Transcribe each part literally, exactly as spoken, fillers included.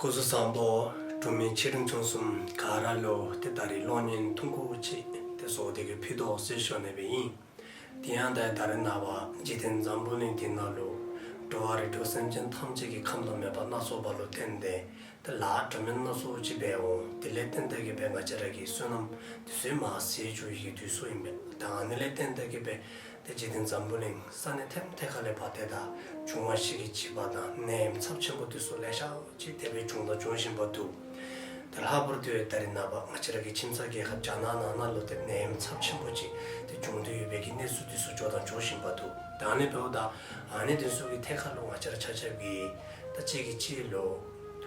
སྐུ་གཟུགས་བཟང་པོ། འབྲུག་མི་ཆེ་འབྲིང་ཆུང་གསུམ་ག་ར་ལུ་ཏེ་ད་རིས་གློག་བརྙན་ཐུང་ཀུ་ཅིག་ཏེ་བཟོ་སྟེ་གི་ཕུལ་དོ་ཟེར་ཞུ་ནི་སྦེ་ཨིན། དེ་ཡང་ད་ད་རིས་ནངས་པ་འཇིག་རྟེན་འཛམ་བུ་གླིང་འདི་ནང་ལུ་འགྲོ་བ་རིགས་དྲུག་སེམས་ཅན་ཐམས་ཅད་ཀྱི་ཁམས་དང་མོས་པ་སྣ་ཚོགས་པ་ལུ་བརྟེན་ཏེ་ཏེ་ལཱ་འདྲ་མིན་སྣ་ཚོགས་ཅིག་འབད་འོང་། དེ་ལས་བརྟེན་ཏེ་གི་སྦེ་ང་བཅས་ར་གི་བསོད་ནམས་དེ་ཚུ་མར་ཟད་འགྱོ་བའི་གི་དུས་ཚོད་ཨིན་པས། ད་ཨ་ནི་ལས་བརྟེན་ཏེ་གི་སྦེ་ཏེ་འཇིག་རྟེན་འཛམ་བུ་གླིང་ས་གནས་ཐེམ་ཐེ་ཁ་ལས་ཕར་ཏེ་ད་འབྱུང་བ་བཞི་གི་འཇིགས་པ་དང་ནད་ཡམས་ཚབས་ཆེན་པོ་དེ་ཚུ་ལེ་ཤ་ཅིག་དེ་སྦེ་བྱུང་དང་འབྱུང་བཞིན་པ་འདུག། ཏེ་ལྷག་པར་དུ་ད་རིས་ནངས་པ་ང་བཅས་ར་གི་ཁྱིམ་ཚང་རྒྱལ་ཁབ་རྒྱ་ནག་ནང་ན་ལུ་ཏེ་ནད་ཡམས་ཚབས་ཆེན་པོ་ཅིག་ཏེ་བྱུང་སྟེ་ཡོད་པའི་གི་གནས་ཚུལ་དེ་ཚུ་འབྱོར་དང་འབྱོར་བཞིན་པ་འདུག། ད་ཨ་ནི་འབདཝ་ད་ཨ་ནི་དེ་ཚུ་གི་ཐད་ཁར་ལུ་ང་བཅས་ར་ཆ་ཁྱབ་ཀྱིས་ད་གཅིག་གིས་གཅིག་ལུ་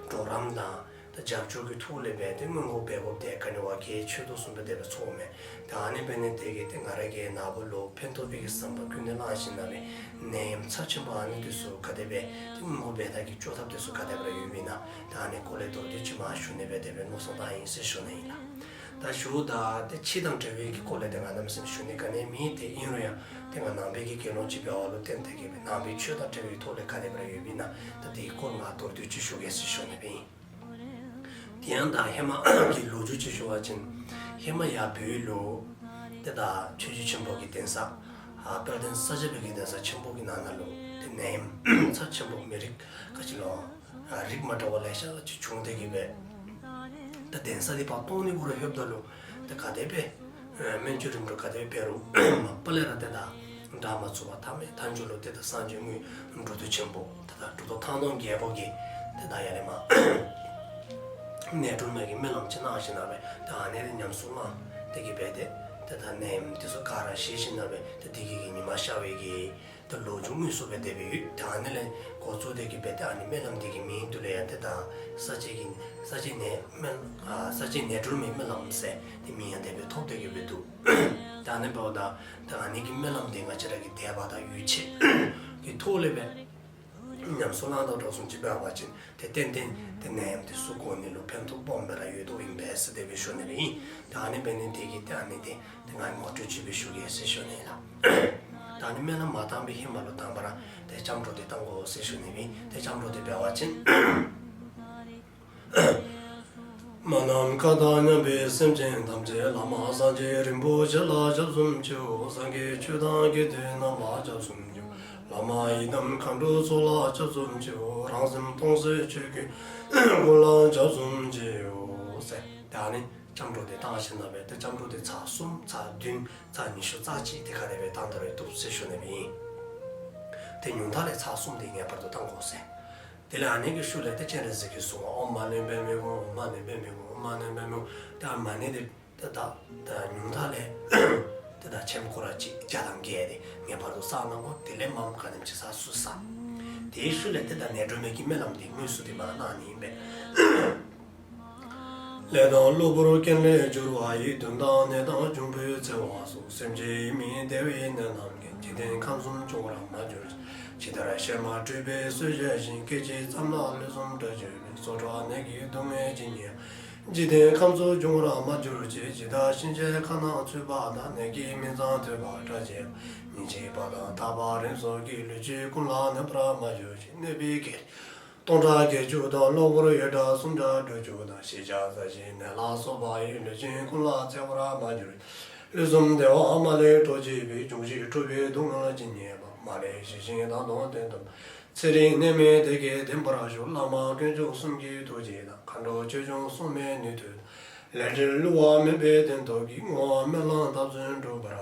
གྲོགས་རམ་དང་ད་རྒྱབ་སྐྱོར་གྱི་ཐོག་ལས་སྦེ་ཏེ་སྔོན་འགོག་འབད་དགོཔ་དེ་ག་ནི་བ་གལ་ཆེ་དོ་བཟུམ་སྦེ་དེ་སྦེ་ཚོརཝ་མས། ད་ཨ་ནི་འབད་ནི་དེ་གིས་ཏེ་ང་ར་གིས་ནཱ་བུ་ལུ་ཕན་ཐོགས་པའི་གི་བསམ་པ་ཀུན་ནས་བསླངས་ཞིནམ་ལས་ནད་ཡམས་ཚབས་ཆེན་པོ་ཨ་ནི་དེ་ཚུ་ག་དེ་སྦེ་ཏེ་སྔོན་འགོག་འབད་ཐངས་ཀྱི་བཅོས་ཐབས་དེ་ཚུ་ག་དེ་སྦེ་ར་ཡོདཔ་ཨིན་ན། ད་ཨ་ནི་སྐོར་ལས་མདོར་བསྡུས་ཅིག་མར་ཞུ་ནི་སྦེ་དེ་སྦེ་མནོ་བསམ་བཏང་ཡི་ཟེར་ཞུ་ནི་ཨིན་ལགས། ད་ཞུཝ་ད་ཏེ་ཕྱི་དང་འབྲེལ་བའི་གི་སྐོར་ལས་ཏེ་ང་གནམ་མེད་ས་མེད་ཞུ་ནི་ག་ནི་མེད། ཏེ་ཨིན་རུང་ཡང་ཏེ་ང་ནང་པའི་གི་དགེ་སློང་ཅིག་འབད་བ་ལུ་བརྟེན་ཏེ་གི་སྦེ་ནང་པའི་ཆོས་དང་འབྲེལ་བའི་ཐོག་ལས་ག་དེ་སྦེ་ར་ཡོདཔ་ཨིན་ན། ད་དེའི་སྐོར་ང་མདོར་བསྡུས་ཅིག་ཞུ་གེ་ཟེར་ཞུ་ནི་སྦེ་ཨིན། དེ་ཡང་ད་ཧེ་མ་གི་ལོ་རྒྱུས་ཅིག་ཞུ་བ་ཅིན་ཧེ་མ་ཡར་བོད་ལུ་ཏེ་ད་ཆོས་རྗེ་ཆེན་པོ་གི་གདན་ས་ཨ་དཔལ་ལྡན་ས་སྐྱ་པའི་གི་གདན་ས་ཆེན་པོ་གི་ནང་ན་ལུ་ཏེ་ནད་ཡམས་ཚབས་ཆེན་པོ་མི་རིགས་ག་ཅི་ལོ་ཨ་རིགས་མ་འདྲཝ་ལེ་ཤ་ཅིག་བྱུང་སྟེ་གི་སྦེ་ད་གདན་ས་འདི་ཕར་གཏོར་ནི་གུ་ར་ལྷོདཔ་ད་ལུ་ཏེ་ག་དེ་སྦེ་ཨེ་སྨན་བཅོས་རིམ་གྲོ་ག་དེ་སྦེ་འབད་རུང་མ་པ་ལས་ར་ཏེ་ད་དྲག་མ་ཚུགས་པར་མཐའ་མའི་མཐའ་མཇུག་ལུ་ཏེ་ད་སངས་རྒྱས་དངོས་གྲུབ་ཐོབ་ཆེན་པོ་ཏེ་ད་གྲུབ་ཐོབ་ཐང་སྟོང་རྒྱལ་པོ་གིས་ཏེ་ད་ཡར་ལས་མར་ནད་སྒྲོལ་མའི་གི་སྨོན་ལམ་ཅིག་གནང་ཞིནམ་ལས་ད་ཨ་ནི་ལས་ཉམས་སུ་བླངས་ཏེ་གི་སྦེ་ཏེ་ཏེ་ད་ནད་ཡམས་དེ་ཚུ་ག་ར་ཞི་ཞིནམ་ལས་ཏེ་དེ་གི་གི་ཉི་མ་ཤར་བའི་གི་ད་ལོ་རྒྱུས་དངོས་སུ་སྦེ་དེ་སྦེ་ཡོད། ད་ཨ་ནི་ལས་འགོ་བཙུགས་ཏེ་གི་སྦེ་ད་ཨ་ནི་སྨོན་ལམ་འདི་གི་མིང་དུ་ལས་ཡང་ཏེ་ད་ས་སྐྱའི་གི་ས་སྐྱའི་ནད་སྨོན་ཨ་ས་སྐྱའི་ནད་སྒྲོལ་མའི་སྨོན་ལམ་ཟེར་ཏེ་མིང་ཡང་དེ་སྦེ་ཐོབ་སྟེ་གི་སྦེ་འདུག། ད་ཨ་ནི་འབདཝ་ད་ད་ཨ་ནི་གི་སྨོན་ལམ་འདི་ང་བཅས་ར་གི་དད་པ་དང་ཡིད་ཆེས་ཀྱི་ཐོག་ལས་སྦེ་ཉམས་སུ་བླངས་དོ་འགྲོ་སོང་ཅིག་འབད་བ་ཅིན་ཏེ་ཏན་ཏན་ཏེ་ནད་ཡམས་དེ་ཚུ་འགོ་ནི་ལུ་ཕན་ཐོགས་སྦོམ་སྦེ་ར་ཡོད་དོ་ཨིན་པས་ཟེར་དེ་སྦེ་ཞུ་ནི་སྦེ་ཨིན། ད་ཨ་ནི་འབད་ནི་དེ་གིས་ཏེ་ཨ་ནི་འདི་ཏེ་ང་ངོ་སྤྲོད་ཅིག་སྦེ་ཞུ་གེ་ཟེར་ཞུ་ནི་ལགས། ད་ཨ་ནི་སྨོན་ལམ་མ་བཏང་བའི་ཧེ་མ་ལུ་དང་པ་ར་ཏེ་སྐྱབས་འགྲོ་འདི་བཏང་དགོ་ཟེར་ཞུ་ནི་སྦེ་ཨིན། ཏེ་སྐྱབས་འགྲོ་འདི་འབད་བ་ཅིན། མ་ནམ་མཁའ་དང་མཉམ་པའི་སེམས་ཅན་ཐམས་ཅད་བླ་མ་སངས་རྒྱས་རིན་པོ་ཆེ་ལ་སྐྱབས་སུ་མཆིའོ། སངས་རྒྱས་ཆོས་དང་དགེ་འདུན་རྣམས་ལ་སྐྱབས་སུ་མཆིའོ། བླ་མ་ཡི་དམ་མཁའ་འགྲོ་ཚོགས་ལ་སྐྱབས་སུ་མཆིའོ། རང་སེམས་སྟོང་གསལ་ཆོས་ཀྱི་སྐུ་ལ་སྐྱབས་སུ་མཆིའོ་ཟེར། ད་ཨ་ནི་སྐྱབས་འགྲོ་འདི་བཏང་ཞིནམ་ལས་ཏེ་སྐྱབས་འགྲོ་འདི་ཚར་གསུམ་ཚར་བདུན་ཚར་ཉི་ཤུ་རྩ་གཅིག་ཏེ་ག་དེ་སྦེ་བཏང་ད་རུང་བཏུབ་ཟེར་ཞུ་ནི་སྦེ་ཨིན། ཏེ་ཉུང་མཐའ་ལས་ཚར་གསུམ་འདི་ངེས་པར་དུ་བཏང་དགོ་ཟེར། དེ་ལས་ཨ་ནི་གི་ཤུལ་ལས་ཏེ་སྤྱན་རས་གཟིགས་ཀྱི་གཟུངས་ཨོཾ་མ་ཎི་པདྨེ་ཧཱུྃ། ཨོཾ་མ་ཎི་པདྨེ་ཧཱུྃ། ཨོཾ་མ་ཎི་པདྨེ་ཧཱུྃ། ཏེ་ཨ་མ་ཎི་འདི་ཏེ་ད་ད་ཉུང་མཐའ་ལས་ཏེ་ད་ཆེམ་སྐོར་ར་གཅིག་བརྒྱ་དང་བརྒྱད་འདི་ངེས་པར་དུ་བསགས་གནང་དགོ། དེ་ལས་མངམ་ག་དེམ་ཅིག་བསགས་ཚུགས་བསགས། དེའི་ཤུལ་ལས་ཏེ་ད་ནད་སྒྲོལ་མའི་གི་སྨོན་ལམ་འདི་དངོས་སུ་འདི་མར་གནང་ནི་ཨིན་པས། ལས་དང་གློ་བུར་རྐྱེན་ལས་གྱུར་པ་ཡི། གདོན་དང་ནད་དང་འབྱུང་པོའི་འཚེ་བ་སོགས། སེམས་ཅན་ཡིད་མི་བདེ་བའི་ནད་རྣམས་ཀྱང་། འཇིག་རྟེན་ཁམས་གསུམ་འབྱུང་བར་མ་གྱུར་ཅིག། ཇི་ལྟར་གཤེད་མ་འཁྲུགས་པའི་གསོད་བྱ་བཞིན། སྐད་ཅིག་ཙམ་ལ་ལུས་གསུམ་འབྲལ་གྱུར་པའི། སྲོག་འཕྲོག་ནད་ཀྱི་སྡུག་བསྔལ་ཇི་སྙེད་པ། འཇིག་རྟེན་ཁམས་སུ་འབྱུང་བར་མ་གྱུར་ཅིག། ཇི་ལྟར་གཤིན་རྗེའི་ཁ་ནང་ཚུད་པ་དང་། ནད་ཀྱི་མིང་ཙམ་ཐོས་པ་སྐྲག་བྱེད་པ། ཉིན་གཅིག་པ་དང་ཐག་པ་རིང་སོགས་ཀྱིས། ལུས་ཅན་ཀུན་ལ་གནོད་པར་མ་གྱུར་ཅིག། གནོད་པའི་བགེགས་སྟོང་ཕྲག་བརྒྱད་ཅུ་དང་། གློ་བུར་ཡེ་དྲག་སུམ་ཕྲག་དྲུག་ཅུ་དང་། ཞི་ཆགས་ཟ་ཞིང་ནད་ལ་སོགས་པ་ཡིས། ལུས་ཅན་ཀུན་ལ་འཚེ་བར་མ་གྱུར་ཅིག། ལུས་གསུམ་བདེ་བ་མ་ལུས་འཕྲོག་བྱེད་པའི། འབྱུང་བཞི་འཁྲུགས་པའི་སྡུག་བསྔལ་ཇི་སྙེད་པ། མ་ལུས་ཞི་ཞིང་དྭངས་དང་ལྡན་ཏོག་ཏོ། ཚེ་རིང་ནད་མེད་བདེ་སྐྱིད་ལྡན་པར་ཤོག། བླ་མ་དཀོན་མཆོག་གསུམ་གྱི་ཐུགས་རྗེ་དང་། མཁའ་འགྲོ་ཆོས་སྐྱོང་སྲུང་མའི་ནུས་མཐུ་དང་། ལས་འབྲས་བསླུ་བ་མེད་པའི་བདེན་སྟོབས་ཀྱིས། བསྔོ་བ་སྨོན་ལམ་བཏབ་ཚད་འགྲུབ་པར་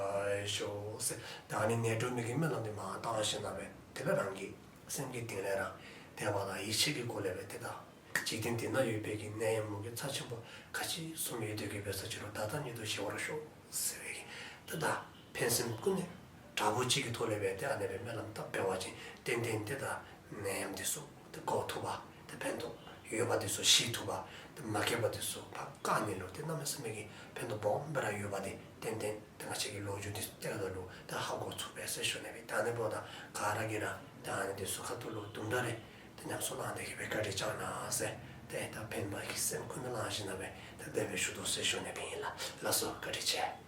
ཤོག་ཟེར། ད་ཨ་ནི་ནད་སྒྲོལ་མའི་གི་སྨོན་ལམ་འདི་མར་བཏང་ཞིནམ་ལས་དེ་ལས་རང་གི་སེམས་ཀྱི་གཏིང་ལས་ར་དད་པ་དང་ཡིད་ཆེས་ཀྱི་སྒོ་ལས་སྦེ་ཏེ་ད་འཇིག་རྟེན་འདི་ན་ཡོད་པའི་གི་ནད་ཡམས་མུ་གེ་ཚབས་ཆེན་པོ་ག་ཅི་བཟུམ་ཡོད་དེ་གི་སྦེ་ས་ཅི་རུང་ད་ལྟ་ཉིད་དུ་ཞི་བར་ཤོག་ཟེར་བའི་གི་ཏེ་ད་ཕན་སེམས་ཀུན་ནས་དྲག་པོ་ཅིག་གི་ཐོག་ལས་སྦེ་ཏེ་ཨ་ནེ་སྦེ་སྨོན་ལམ་བཏབ་འབད་བ་ཅིན་ཏན་ཏན་ཏེ་ད་ནད་ཡམས་འདི་ཚུ་ཏེ་འགོག་ཐུབ་པ་ཏེ་ཕན་ཐོགས་ཡོད་པ་འདི་ཚུ་ཞི་ཐུབ་པ་ཏེ་མ་སྐྱེས་པ་འདི་ཚུ་ཕར་བཀག་ནི་ལུ་ཏེ་གནམ་མེད་ས་མེད་ཀྱི་ཕན་ཐོགས་སྦོམ་སྦེ་ར་ཡོད་པ་འདི་ཏན་ཏན་ཏེ་ང་བཅས་ཀྱི་ལོ་རྒྱུས་འདི་ཚུ་བལྟཝ་ད་ལུ་ཏེ་ཧ་གོ་ཚུགས་པས་ཟེར་ཞུ་ནི་སྦེ། ད་ཨ་ནི་འབདཝ་ད་ག་ར་གིས་ར་ད་ཨ་ནི་འདི་ཚུ་ཁ་ཐུག་ལུ་དུམ་གྲ་རེ་ཏེ་ཉམས་སུ་བླངས་ཏེ་གི་སྦེ་བཀའ་དྲིན་བསྐྱང་གནང་ཟེར་ཏེ་ད་ཕན་པ་གི་སེམས་ཀུན་ནས་བླངས་ཞིནམ་ལས་སྦེ་ཏེ་དེ་སྦེ་ཞུ་དོ་ཟེར་ཞུ་ནི་སྦེ་ཨིན་ལགས། ལགས་སོ་བཀའ་དྲིན་ཆེ།